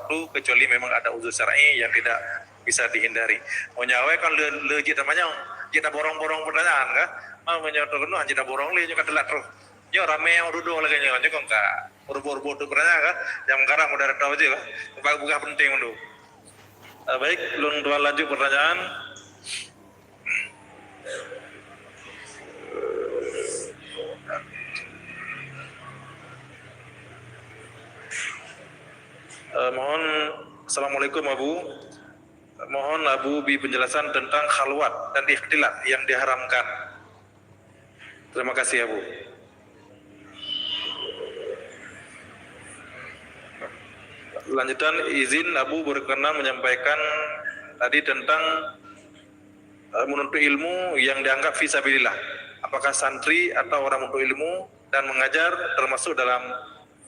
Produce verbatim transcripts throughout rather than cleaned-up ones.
kecuali memang ada uzur syar'i yang tidak bisa dihindari. Meunyoe awai kan le, le jeuet tamanyong, jeuet taborong-borong pertanyaan kan? Ha, meunyoe teukeunong jeuet taborong lé nyoe ka teulat troh. Nyoe ramé nyang dudoe lagèe nyoe, nyoe kan ka rebot-rebot tu pertanyaan kan? Nyang meukarab moderator je kan? Sebab peugah penting tu. Ah, baik, lôn tuan lanjut pertanyaan. Eh, mohon, Assalamualaikum Abu. Mohon Abu beri penjelasan tentang khalwat dan ikhtilat yang diharamkan. Terima kasih Abu. Lanjutan izin Abu berkenan menyampaikan tadi tentang eh, menuntut ilmu yang dianggap fi sabilillah. Apakah santri atau orang menuntut ilmu dan mengajar termasuk dalam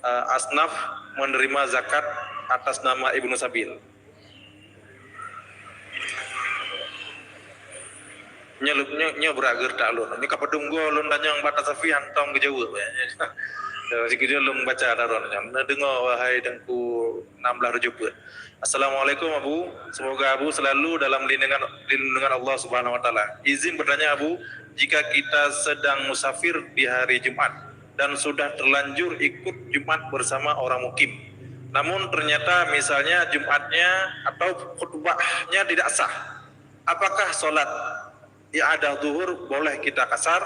eh, asnaf menerima zakat atas nama Ibnu Sabil? Nyoe, nyoe, nyoe brat geutak lôn. Nyoe ka padum goe lôn tanyong bak Tasafih hantom geujaweueb. Sikujeuet lôn baca daron nyoe. Neudeungoe wahai Teungku enam belas tujuh peuet. Assalamualaikum Abu. Semoga Abu selalu dalam lindungan, lindungan Allah Subhanahu wa taala. Izin bertanya Abu, jika kita sedang musafir di hari Jumat dan sudah terlanjur ikut Jumat bersama orang mukim. Namun ternyata misalnya Jumatnya atau khutbahnya tidak sah. Apakah salat i'adah zuhur boleh kita kasar?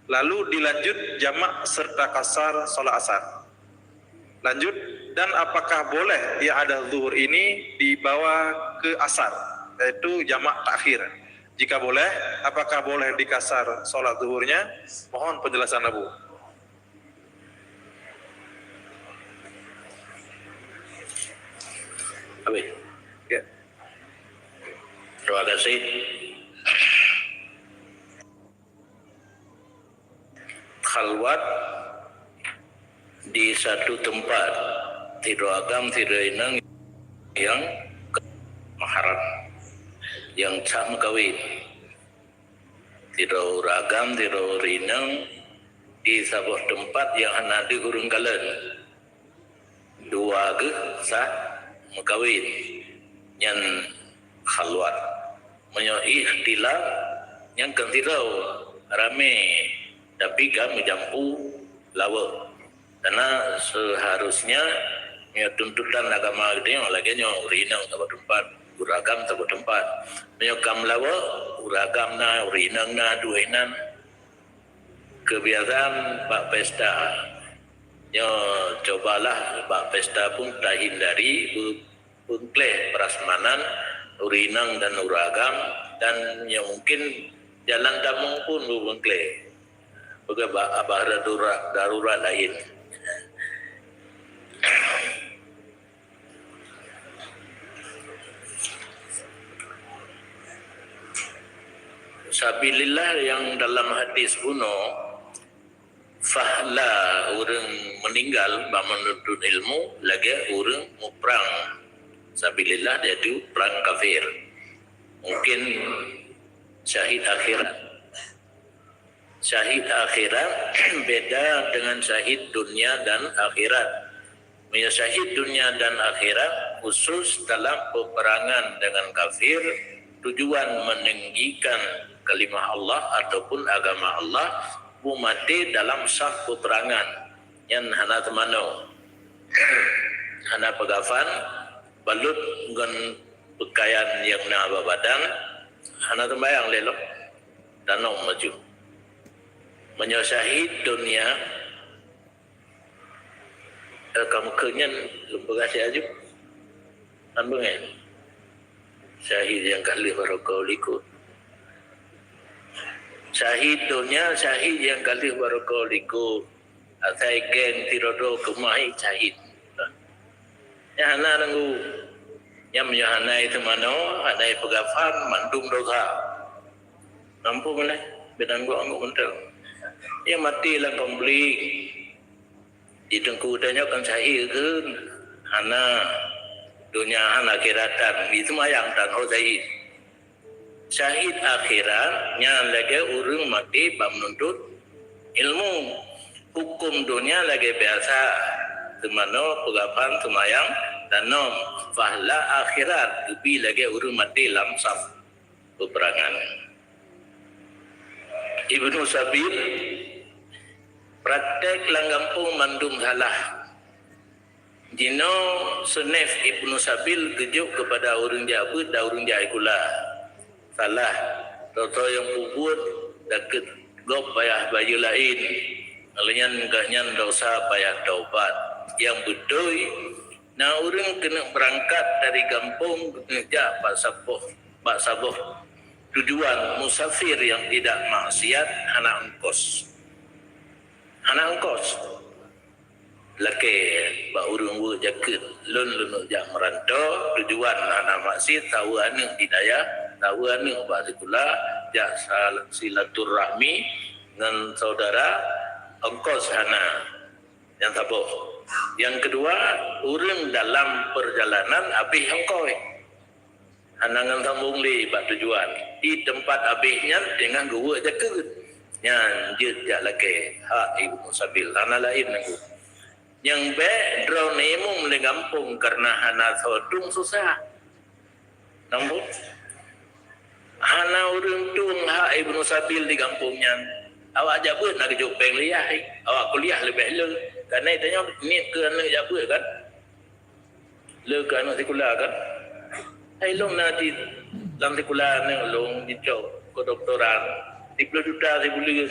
Lalu dilanjut jamak serta kasar salat asar. Lanjut, dan apakah boleh i'adah zuhur ini dibawa ke asar, yaitu jamak takhir? Jika boleh, apakah boleh dikasar salat zuhurnya? Mohon penjelasan Abu. Habis. Ya. Terima kasih. Khalwat di satu tempat, sidroe agam, sidroe inong nyang mahram, nyang sah meukawen. Sidroe ureueng agam, sidroe ureueng inong di saboh teumpat nyang hana deuh ureueng kalon. Dua geuh sah meukawen, nyan khalwat. Meunyoe ikhtilat, nyan kon sidroe, ramé, tapi ka meujampu lawok. Karena seharusnya, meunyoe tuntutan agama geutanyoe lagèe nyoe, ureueng inong saboh teumpat, ureueng agam saboh teumpat. Meunyoe ka meulawok, ureueng agam na, ureueng inong na, dua inan. Kebiasaan bak pesta. Nyoe, cobalah bak pesta pun tahindari beu-, beungkléh peurasmanan ureueng inong dan ureueng agam, dan nyoe mungkin jalan tamong pun beu-, beungkléh. Peugah bak abah darurat, darurat laén. Sabilillah nyang dalam hadis bunoe, fahla ureueng meuninggal bak meununtut ilmu lagèe ureueng muprang sabilillah, yaitu prang kafir. Mungkin syahid akhirat. Syahid akhirat beda dengan syahid dunia dan akhirat. Meunyoe syahid dunia dan akhirat khusus dalam peperangan dengan kafir, tujuan meninggikan kalimah Allah ataupun agama Allah, beu maté dalam saf peperangan, nyan hana teumanoe, hana peugafan, balot ngon peukayan nyang na bak badan, hana teumbayang lé lom. Danong maju. Meunyoe syahid donya, eh, ka meukeunyan lôn peugah siaju. Hán beungéh. Syahid nyang ka lheueh barokon likot. Syahid donya, syahid nyang ka lheueh barokon likot. Asai geng tirodo keumah syahid. Nyan hana nunggu. Nyan meunyoe hana teumanoe, hana peugafan, mandum dosa. Nampu meunan, beutanggong-anggong mantong. Nyang maté lam konflik. Di teungku tanyoe kan syahid kheun. Hana. Donya hana akhiratan. Di seumayang tan ho syahid. Syahid akhirat nyan lagèe ureueng maté bak meununtut ilmu. Huköm donya lagèe biasa, teumanoe, peugafan, seumayang, Tanom, fahla akhirat, geubi lagée ureuëng maté lam saf peperangan. Ibnu Sabil, praktek lam gampông mandum salah. Jinoe seunef Ibnu Sabil geujok keupada ureuëng jak beuet dan ureuëng jak sikula. Salah, toh-toh nyang peubuet dakeuet gob payah bayeue laén, lheueh nyan gobnyan desya payah taubat. Nyang beutôi, na ureuëng keuneuk beurangkat dari gampông keuneuk jak bak saboh, bak saboh tujuan, musafir nyang tidak maksiat, hana ongkos. Hana ongkos. Lakée bak ureuëng weuek jakeuet, lôn leuneuk jak meuranto, tujuan hana maksiat, saweue aneuëk di dayah, saweue aneuëk bak sikula, jak sa-, silaturahmi ngon saudara, ongkos hana. Nyang saboh. Nyang keudua, ureuëng dalam peurjalanan habéh ongkos. Hana ngon sambong lé bak tujuan. Di teumpat habéh nyan teungoh geuweuek jakeuet. Nyan jeuet jak lakée hak Ibnu Sabil. Hana laén nanggu. Nyang bék droe neumum lé gampông kareuna hana soe tueng susah. Nampak? Hana ureuëng tueng hak Ibnu Sabil di gampông nyan. Awak jak beuet na geujok péng lé yah, awak kuliah leubeh le. Kareuna tanyoe niet keu aneuëk jak beuet kan? Le keu aneuëk sikula kan? Hai lôn na di lam sikula aneuëk lôn jicok kedoktoran, siploh juta sibuleuen.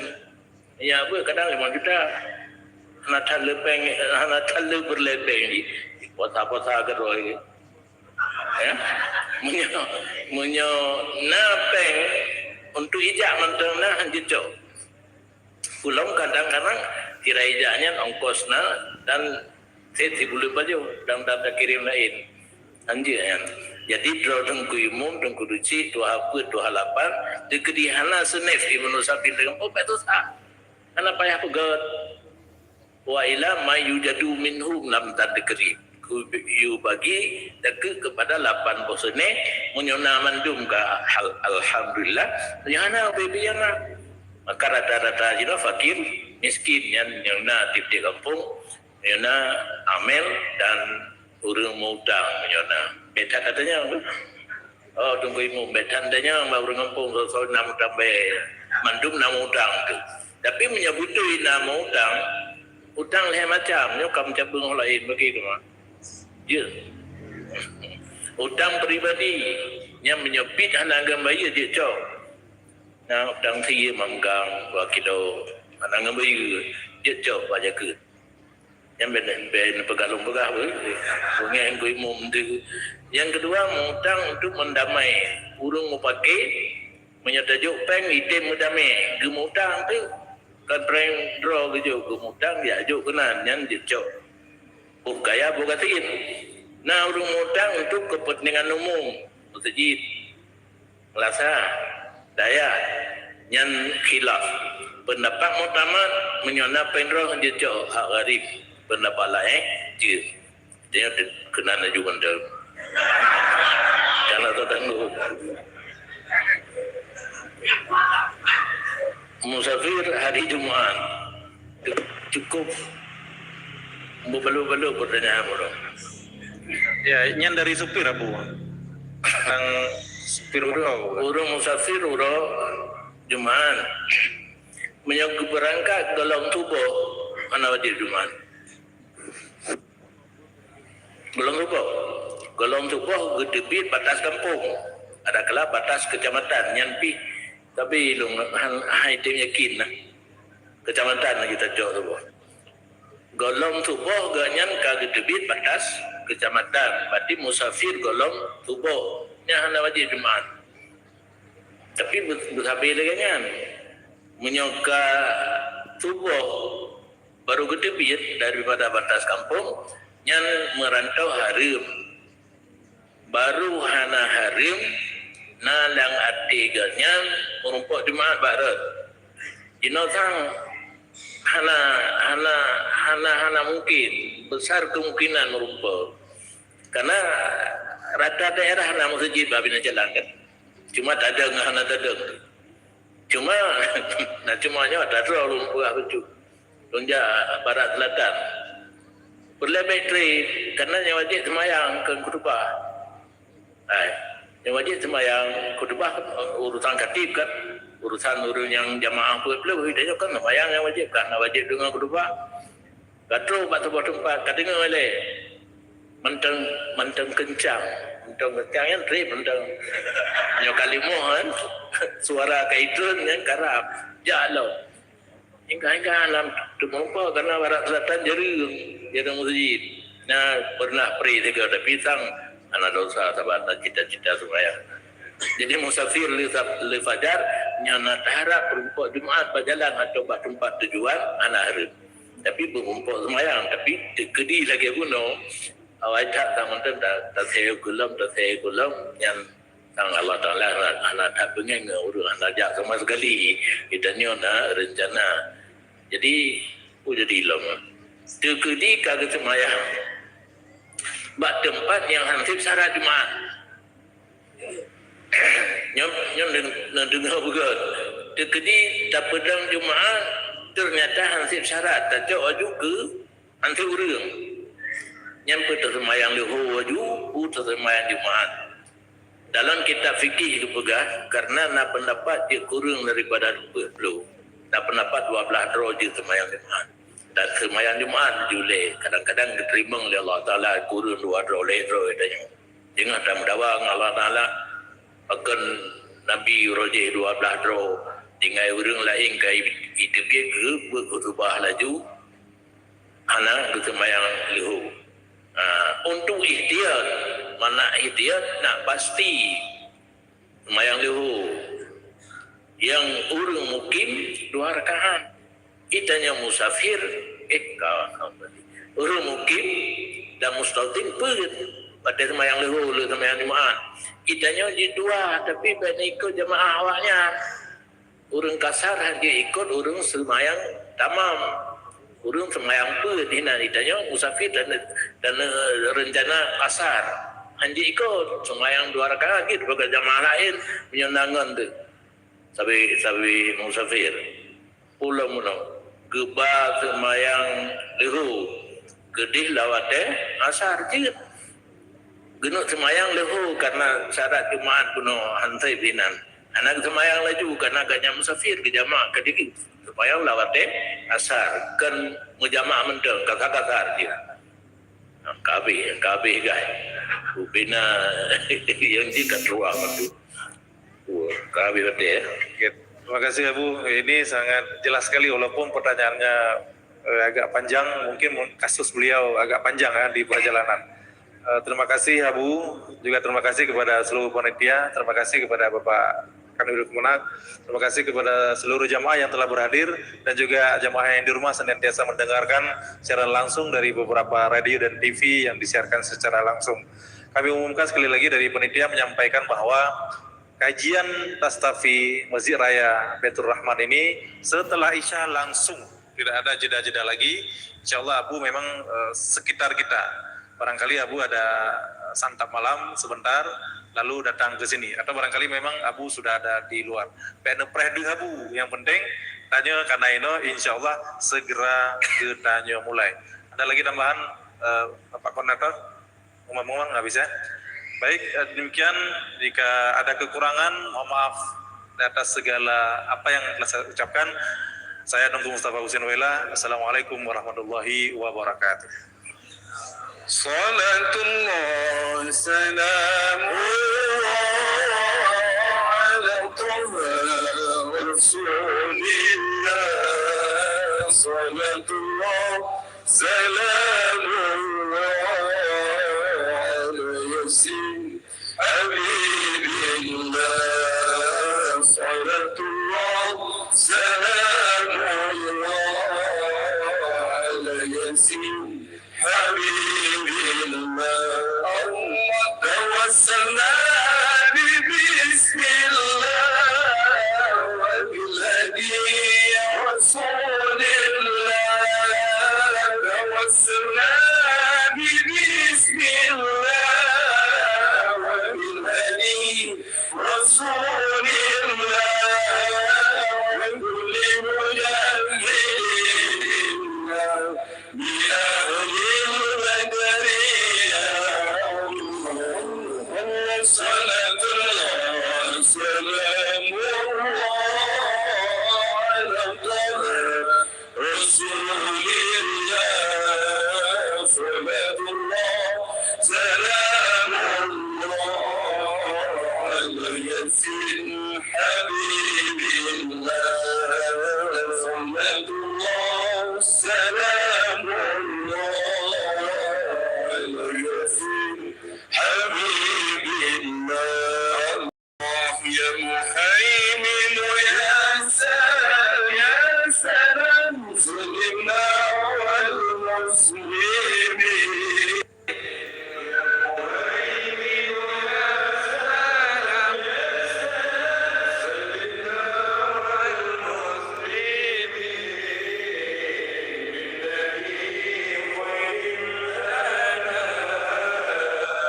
Ya, beuet kadang limong juta. Hana that le péng, hana that le peureulée péng jih. Puasa-puasa keudroe. Ya. Meunyoe, meunyoe na péng untuk ijak mantong na han jicok. Ulôn kadang-kadang kira ijak nyan ongkos na dan seb sibuleuen pajoh dan, dan takirim laén. Anjeuet nyan. Jadi droe Teungku Imum, Teungku Duci, tuha peuet, tuha lapan, teukeudi hana seunef Ibnu Sabil deungon peuet susah. Hana payah peugét. Wa ila ma yujadu minhum lam tadkiri. Ku-, yubagi dakeuet keupada lapan boh seuneh, meunyoe na mandum ka hal-, alhamdulillah, meunyoe hana, ubé-ubé nyang na. Maka rata-rata jinoe fakir, miskin, nyan nyang na tieb-tieb gampông, meunyoe na amel dan ureuëng meu-utang meunyoe na. Beda katanya tu. Oh, Teungku Imum, beda katanya bak ureuëng gampông soe-soe na meu-utang bèe. Mandum na meu-utang tu. Tapi meunyoe beutôi na meu-utang, utang lhèe macam, nyoe ka meucabeueng laén bagi tu mah. Ya. Utang pribadi, nyang meunyoe bit hana gam bayeue jeuet cok. Na utang sie mamgang dua kilo, hana gam bayeue jeuet cok bak jakeuet. Nyang ben, ben peugah lôn peugah weh. Peungeut Teungku Imum tu. Nyang keudua, meu-utang untuk meudamai ureuëng mupakè. Meunyoe tajok péng, item meudamai, geumeu-utang tu. Kan péng droe geujok, geumeu-utang, jak jok keunan, nyan jeuet cok. Boh kaya, boh gasien. Na ureuëng meu-utang untuk kepentingan umum, meuseujid. Meulasa, dayah, nyan khilaf. Peundapat muktamad, meunyoe na péng droe jeuet cok hak gharib. Peundapat laén, jeuet. Dia keunan laju mantong. Karena tak tangguh. Musafir hari Jumaat. Cukup beubaloe-baloe pertanyaan ulôn. Ya, nyan dari supir, Abu. Tang supir moto. Ureuëng musafir uroe Jumaat. Meunyoe geubeurangkat gohlom suboh, hana wajéb Jumaat. Gohlom suboh. Gohlom suboh geuteubiet batas gampông. Adakala batas keucamatan nyan pih, tapi lôn han, han item yakin nah. Keucamatan lagèe tacok suboh. Gohlom suboh geuh nyan ka geuteubiet batas keucamatan, berarti musafir gohlom suboh. Nyan hana wajéb Jumaat. Tapi beu-, beusabé lagèe nyan. Meunyoe ka suboh baru geuteubiet daripada batas gampông, nyan meurantau hareuem. Baru hana hareuem, na lam até geuh nyan meurumpok Jumaat bak rot. Jinoe sang hana, hana, hana, hana mungken, besar kemungkinan meurumpok. Karena rata daerah na meuseujid bak binéh jalan kan. Cuma tadong hana tadong. Cuma, na cuma nyoe ata droe lôn peugah bacut. Lôn jak barat selatan. Peureulée bèk tré, karena nyang wajéb seumayang, kon khutubah. Hai, nyang wajéb seumayang, khutubah, eh, urusan khatib kan, urusan ureuëng nyang jamaah peuet ploh, tanyoe kan seumayang nyang wajéb kan, hana wajéb deungoe khutubah. Ka trok bak saboh teumpat, ka deungoe lé. Mantong, mantong keuncang. Mantong keuncang nyan trép mantong. Nyoe ka limoh kan, suara ka itrön nyan karab. Jak lom. Hingga-hingga lam teumeurumpok karena barat selatan jareueng, jareueng meuseujid. Na pernah pri sigoe, tapi sang hana dosa sabab na cita-cita seumayang. Jadi musafir le sa-, le fajar, nyan na teuharap peurumpok Jumaat bak jalan atau bak teumpat tujuan, hana hareuem. Tapi peurumpok seumayang, tapi teukeudi lagée bunoe, awai that tamantong ta-, taseuhôi gohlom, taseuhôi gohlom, nyan Sang Allah Taala hana, hana that beungéh ngon ureuëng hana jak sama sekali. Geutanyoe na reuncana. Jadi, peue jadi lom? Teukeudi ka geuseumayang bak teumpat nyang han sép syarat Jumaat. Nyoe, nyoe neudeungoe beugöt. Teukeudi tapeudong Jumaat, teunyata han sép syarat, tacok laju keu han sép ureuëng. Nyan peue teuseumayang leuhô laju, peue teuseumayang Jumaat. Dalam kitab fikih geupeugah, karena na peundapat jeuet kureueng daripada peuet ploh, na peundapat dua blaih droe jeuet seumayang Jumaat. Dan seumayang Jumaat julée, kadang-kadang geuteurimong lé Allah Taala kureueng dua droe lhée droe tanyoe. Teungoh tameudawa ngon Allah Taala, pakon Nabi uroe jih dua blaih droe, tinggai ureuëng laén ka i-, iteubiet geuh beuet khutubah laju, hana geuseumayang leuhô. Ha, untuk ihtiyat, makna ihtiyat nak pasti seumayang leuhô. Nyang ureuëng mukim dua rakaat. Geutanyoe musafir, eh, ka, ka, ureuëng mukim dan mustautin peuet, watée seumayang leuhô le seumayang Jumaat. Geutanyoe jidua, tapi bèk ikot jamaah awaknyan. Ureuëng kasar han jeuet ikot ureuëng seumayang tamam. Ureuëng seumayang peuet hinan, geutanyoe musafir dan, dan, eh, reuncana kasar. Han jeuet ikot, seumayang dua rakaat jeuet bak jamaah laén, meunyoe na ngon teuh. Sabe, sabe musafir. Ulôn meunoe, geuba seumayang leuhô, keudeh lam watée asar jeuet. Geuneuk seumayang leuhô karena syarat Jumaat bunoe han sép inan. Hana geuseumayang laju karena gobnyan musafir, geujamak keudeh seumayang lam watée asar, kon meujamak mantong, kasar-kasar jeuet. Ka habéh, ka habéh, guys. Rupina yang jih ka keluar tu. Wah, ka habéh batée, ya. Oke, terima kasih, Abu. Ini sangat jelas sekali, walaupun pertanyaannya, eh, agak panjang, mungkin kasus beliau agak panjang, ya, di perjalanan. Eh, terima kasih, Abu. Juga terima kasih kepada seluruh panitia. Terima kasih kepada Bapak Kanwil Kemenag. Terima kasih kepada seluruh jamaah yang telah berhadir dan juga jamaah yang di rumah senantiasa mendengarkan siaran langsung dari beberapa radio dan T V yang disiarkan secara langsung. Kami umumkan sekali lagi dari panitia menyampaikan bahwa kajian Tastafi Masjid Raya Baitur Rahman ini setelah Isya langsung, tidak ada jeda-jeda lagi. Insya Allah Abu memang, eh, sekitar kita. Barangkali Abu ada, eh, santap malam sebentar, lalu datang ke sini. Atau barangkali memang Abu sudah ada di luar. Bèk neupreh deuh Abu. Yang penting, tanyoe ka na inoe, insya Allah segera geutanyoe mulai. Ada lagi tambahan, eh, Bapak Koordinator? Umang-umang habis, ya. Baik, eh, demikian, jika ada kekurangan, mohon maaf atas segala apa yang telah saya ucapkan. Saya Teungku Mustafa Husin Wela. Assalamualaikum warahmatullahi wabarakatuh. Salatullah, salamullah ala Taha Rasulillah. Salatullah, سلام الله على ياسين حبيب الله. صلاة الله، سلام الله على ياسين حبيب الله. اللهم توسلنا ببسم الله وبالهدي رسول الله. توسلنا ببسم الله وبالهدي رسول الله. وكل مجاهد منا بلا Salatullah, salamullah ala Taha Rasulillah. Salatullah, salamullah ala Yasin.